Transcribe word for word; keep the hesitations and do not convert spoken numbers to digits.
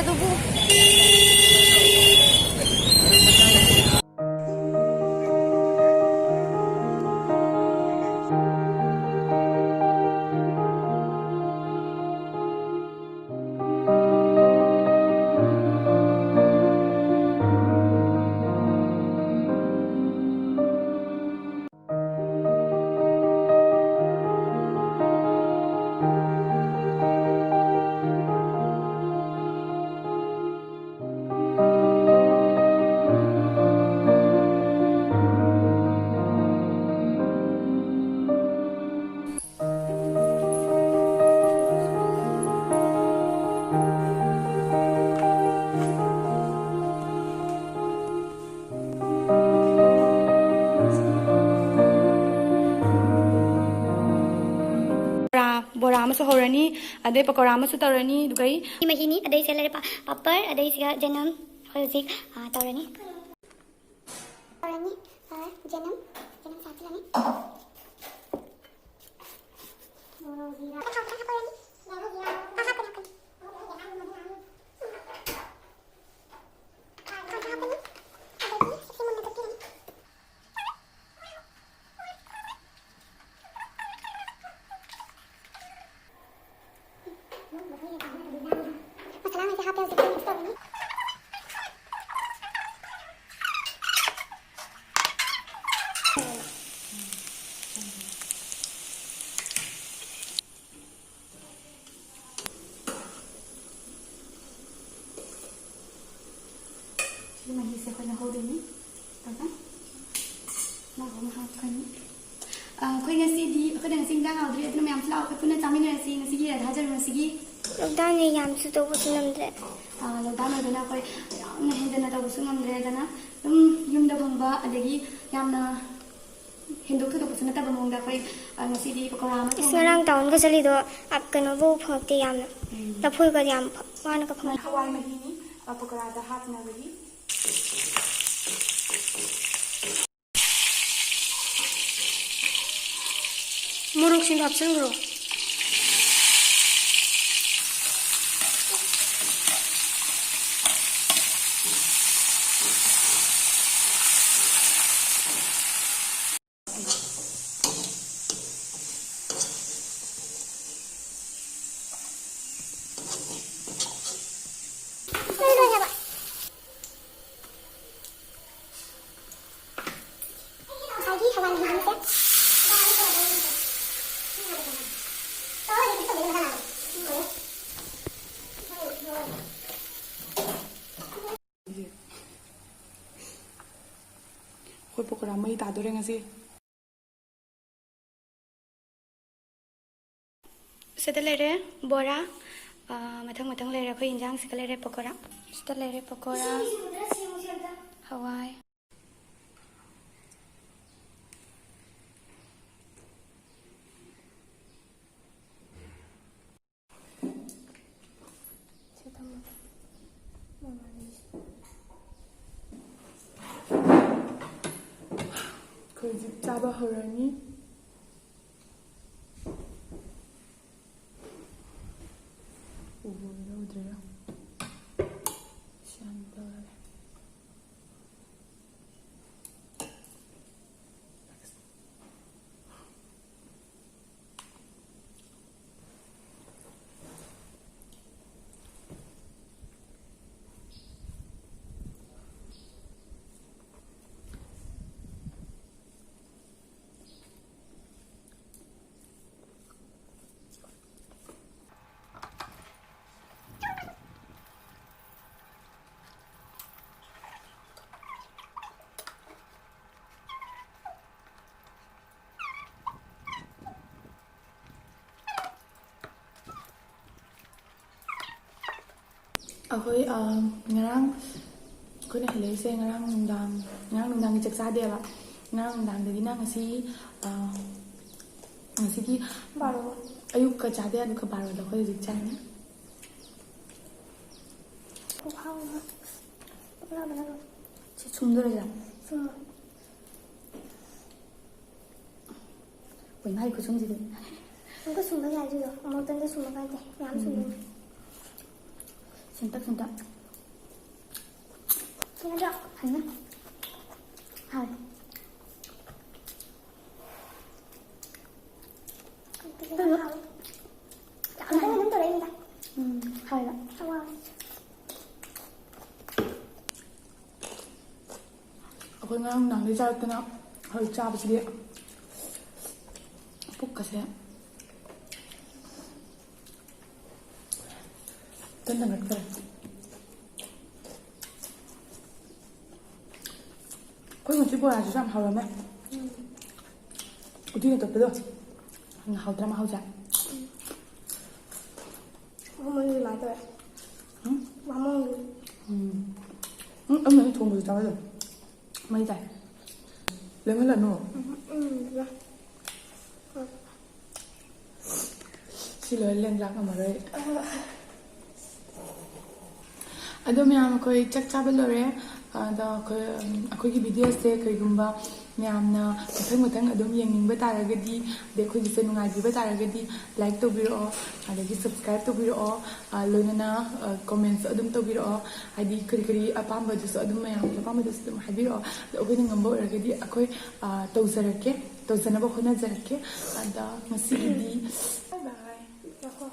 ꯑꯗꯨꯕꯨ꯫ ꯕꯣꯔꯥ, ꯕꯣꯔꯥ ꯑꯃꯁꯨ ꯍꯧꯔꯅꯤ, ꯑꯗꯩ ꯄꯀꯧꯔꯥ ꯑꯃꯁꯨ ꯇꯧꯔꯅꯤ, ꯑꯗꯨꯒ ꯑꯩ ꯃꯍꯤꯅꯤ, ꯑꯗꯩ ꯁꯦ ꯂꯩꯔꯦ ꯄꯥ-, ꯄꯥꯄꯔ, ꯑꯗꯩ ꯁꯤꯒ ꯖꯦꯅꯝ꯫ ꯑꯩꯈꯣꯏ ꯍꯧꯖꯤꯛ, ꯑ, ꯇꯧꯔꯅꯤ꯫ ꯇꯧꯔꯅꯤ꯫ ꯑ, ꯖꯦꯅꯝ, ꯖꯦꯅꯝ ꯁꯦ ꯍꯥꯞꯆꯤꯜꯂꯅꯤ꯫ ꯃꯣꯔꯣꯛ ꯖꯤꯔꯥ꯫ ꯊꯥꯎ ꯈꯤꯇꯪ ꯍꯥꯞꯄꯧꯔꯅꯤ꯫ ꯍꯥꯞꯀꯅꯤ, ꯍꯥꯞꯀꯅꯤ꯫ ꯃꯁꯥꯂꯥ ꯉꯩꯁꯦ ꯍꯥꯞꯄꯦ ꯍꯧꯖꯤꯛ mix ꯇꯧꯔꯅꯤ꯫ ꯁꯤ ꯃꯍꯤꯁꯦ ꯑꯩꯈꯣꯏꯅ ꯍꯧꯗꯣꯏꯅꯤ꯫ ꯑꯗꯨꯒ ꯃꯥꯕꯨ ꯑꯃ ꯍꯥꯞꯀꯅꯤ꯫ ꯑ, ꯑꯩꯈꯣꯏ ꯉꯁꯤꯗꯤ, ꯑꯩꯈꯣꯏꯗ ꯉꯁꯤ ꯏꯟꯖꯥꯡ ꯍꯥꯎꯗ꯭ꯔꯤ, ꯑꯗꯨꯅ ꯃꯌꯥꯝꯁꯨ ꯂꯥꯛꯑꯣ, ꯑꯩꯈꯣꯏ ꯄꯨꯟꯅ ꯆꯥꯃꯤꯟꯅꯔꯁꯤ ꯉꯁꯤꯒꯤ ꯔꯙꯥ ꯖꯔꯃꯁꯤꯒꯤ꯫ ꯔꯙꯥꯅꯦ ꯌꯥꯝꯁꯨ ꯇꯧꯕꯁꯨ ꯉꯝꯗ꯭ꯔꯦ꯫ ꯑ, ꯔꯙꯥ ꯑꯣꯏꯕꯅ ꯑꯩꯈꯣꯏ ꯌꯥꯝꯅ ꯍꯦꯟꯖꯟꯅ ꯇꯧꯕꯁꯨ ꯉꯝꯗ꯭ꯔꯦ, ꯑꯗꯨꯅ ꯑꯗꯨꯝ ꯌꯨꯝꯗ ꯐꯪꯕ ꯑꯗꯒꯤ ꯌꯥꯝꯅ ꯍꯦꯟꯗꯣꯛ ꯊꯣꯏꯗꯣꯛꯄꯁꯨ ꯅꯠꯇꯕ ꯃꯑꯣꯡꯗ ꯑꯩꯈꯣꯏ, ꯑ, ꯉꯁꯤꯗꯤ ꯄꯀꯧꯔꯥ ꯑꯃ ꯏꯁ, ꯊꯣꯡꯉꯅꯤ꯫ ꯉꯔꯥꯡ ꯇꯥꯎꯟꯒ ꯆꯠꯂꯤꯗꯣ, ꯑ, ꯀꯩꯅꯣꯕꯨ ꯐꯪꯉꯛꯇꯦ, ꯌꯥꯝꯅ ꯎꯝ꯫ ꯂꯐꯣꯏꯒꯗꯤ ꯌꯥꯝ ꯐ-, ꯋꯥꯅꯒ ꯐꯪꯉꯛꯑꯦ꯫ ꯍꯋꯥꯏ ꯃꯍꯤꯅꯤ, ꯑ, ꯄꯀꯧꯔꯥꯗ ꯍꯥꯞꯅꯕꯒꯤ꯫ ꯃꯣꯔꯣꯛꯁꯤꯡꯗꯣ ꯍꯥꯞꯆꯤꯟꯈ꯭ꯔꯣ꯫ ꯄꯀꯣꯔꯥ ꯃꯩ ꯇꯥꯗꯣꯔꯦ ꯉꯁꯤ꯫ ꯁꯤꯗ ꯂꯩꯔꯦ ꯕꯣꯔꯥ꯫ ꯑꯥ, ꯃꯊꯪ ꯃꯊꯪ ꯂꯩꯔꯦ꯫ ꯑꯩꯈꯣꯏ ꯏꯟꯖꯥꯡꯁꯤꯒ ꯂꯩꯔꯦ ꯄꯀꯣꯔꯥ꯫ ꯁꯤꯗ ꯂꯩꯔꯦ ꯄꯀꯣꯔꯥ꯫ ꯍꯋꯥꯏ꯫ ꯑꯩꯈꯣꯏ ꯍꯧꯖꯤꯛ ꯆꯥꯕ ꯍꯧꯔꯅꯤ꯫ ꯎꯕꯨ ꯎꯗ꯭ꯔꯦꯗ꯫ ꯁꯤ ꯍꯥꯟꯅ ꯇꯧꯔꯒꯦ꯫ ꯑꯩꯈꯣꯏ, ꯑ, ꯉꯔꯥꯡ ꯑꯩꯈꯣꯏꯅ ꯍꯜꯂꯛꯏꯁꯦ ꯉꯔꯥꯡ ꯅꯨꯡꯗꯥꯡ, ꯉꯔꯥꯡ ꯅꯨꯡꯗꯥꯡꯒꯤ ꯆꯥꯛ ꯆꯥꯗꯦꯕ꯫ ꯉꯔꯥꯡ ꯅꯨꯡꯗꯥꯡꯗꯒꯤꯅ ꯉꯁꯤ, ꯑ, ꯉꯁꯤꯒꯤ ꯕꯥꯔꯣ꯫ ꯑꯌꯨꯛꯀ ꯆꯥꯗꯦ, ꯑꯗꯨꯒ ꯕꯥꯔꯣꯗ ꯑꯩꯈꯣꯏ ꯍꯧꯖꯤꯛ ꯆꯥꯏꯅꯤ꯫ ꯈꯨꯍꯥꯎ ꯑꯃ꯫ ꯄꯨꯛꯅꯥꯕꯅ ꯂꯣꯏꯔꯦ꯫ ꯁꯤ ꯁꯨꯝꯗꯣꯔꯁꯤꯔꯥ? ꯁꯨꯝꯃꯣ꯫ ꯍꯣꯏ, ꯃꯥꯏ ꯈꯨꯁꯨꯝꯁꯤꯗꯤ꯫ ꯑꯃꯨꯛꯀ ꯁꯨꯝꯕ ꯌꯥꯏ ꯑꯗꯨꯗꯣ꯫ ꯑꯃꯨꯛꯇꯪꯗ ꯁꯨꯝꯕ ꯀꯥꯟꯗꯦ꯫ ꯃꯌꯥꯝ ꯎꯝ꯫ ꯁꯨꯝꯕꯅꯤ꯫ ꯁꯨꯝꯇꯛ, ꯁꯨꯝꯇꯛ꯫ ꯁꯤ ꯅꯠꯇ꯭ꯔꯣ? ꯐꯖꯅ꯫ ꯍꯥꯎꯋꯦ꯫ ꯌꯥꯝ ꯀꯟꯅ ꯑꯗꯨꯝ ꯇꯧꯔꯛꯏꯅꯤꯗ꯫ ꯎꯝ, ꯍꯥꯎꯋꯦꯕ꯫ ꯑꯋꯥ꯫ ꯑꯩꯈꯣꯏ ꯉꯔꯥꯡ ꯅꯨꯡꯗꯥꯡꯗꯩ ꯆꯥꯔꯛꯇꯅ ꯍꯧꯖꯤꯛ ꯆꯥꯕꯁꯤꯗꯤ ꯄꯨꯛꯀꯁꯦ ꯏꯊꯟ ꯊꯟꯒꯠꯈ꯭ꯔꯦ꯫ ꯑꯩꯈꯣꯏ ꯉꯁꯤ ꯕꯣꯔꯥꯁꯤꯁꯨ ꯌꯥꯝ ꯍꯥꯎꯔꯝꯃꯦ꯫ ꯎꯇꯤꯅ ꯇꯣꯠꯄꯗꯣ ꯌꯥꯝꯅ ꯍꯥꯎꯗ꯭ꯔꯥ ꯃꯍꯥꯎꯁꯦ? ꯃꯃꯜꯗꯤ ꯑꯗꯨꯃꯥꯏꯅ ꯇꯧꯋꯦ꯫ ꯎꯝ? ꯃꯃꯜꯗꯤ꯫ ꯎꯝ꯫ ꯎꯝ, ꯑꯃꯅ ꯊꯣꯡꯕꯁꯨ ꯆꯥꯎꯋꯦ ꯑꯗꯨꯝ꯫ ꯃꯩ ꯇꯥꯏ꯫ ꯂꯦꯡꯍꯜꯂꯅꯨ꯫ ꯎꯝ, ꯎꯝ, ꯌꯥ꯫ ꯁꯤ ꯂꯣꯏꯔ ꯂꯦꯡ ꯂꯥꯛ ꯉꯝꯃꯔꯣꯏ꯫ ꯑꯗꯣ ꯃꯌꯥꯝ ꯑꯩꯈꯣꯏ ꯆꯥꯛ ꯆꯥꯕ ꯂꯣꯏꯔꯦ꯫ ꯑꯗꯣ ꯑꯩꯈꯣꯏ, ꯑꯩꯈꯣꯏꯒꯤ ꯚꯤꯗꯤꯑꯣꯁꯦ ꯀꯔꯤꯒꯨꯝꯕ ꯃꯌꯥꯝꯅ ꯃꯊꯪ ꯃꯊꯪ ꯑꯗꯨꯝ ꯌꯦꯡꯅꯤꯡꯕ ꯇꯥꯔꯒꯗꯤ, ꯑꯗꯩ ꯑꯩꯈꯣꯏꯒꯤꯁꯦ ꯅꯨꯡꯉꯥꯏꯕꯤꯕ ꯇꯥꯔꯒꯗꯤ, ꯂꯥꯏꯛ ꯇꯧꯕꯤꯔꯛꯑꯣ, ꯑꯗꯒꯤ ꯁꯕꯁꯀ꯭ꯔꯥꯏꯕ ꯇꯧꯕꯤꯔꯛꯑꯣ꯫ ꯑ, ꯂꯣꯏꯅꯅ, ꯑ, ꯀꯣꯃꯦꯟꯁꯨ ꯑꯗꯨꯝ ꯇꯧꯕꯤꯔꯛꯑꯣ꯫ ꯍꯥꯏꯗꯤ ꯀꯔꯤ ꯀꯔꯤ ꯑꯄꯥꯝꯕꯗꯨꯁꯨ ꯑꯗꯨꯝ, ꯃꯌꯥꯝꯒꯤ ꯑꯄꯥꯝꯕꯗꯨꯁꯨ ꯑꯗꯨꯝ ꯍꯥꯏꯕꯤꯔꯛꯑꯣ꯫ ꯑꯗꯣ ꯑꯩꯈꯣꯏꯅ ꯉꯝꯕ ꯑꯣꯏꯔꯒꯗꯤ ꯑꯩꯈꯣꯏ, ꯑ, ꯇꯧꯖꯔꯛꯀꯦ, ꯇꯧꯖꯅꯕ ꯍꯣꯠꯅꯖꯔꯛꯀꯦ꯫ ꯑꯗ ꯉꯁꯤꯒꯤꯗꯤ bye bye꯫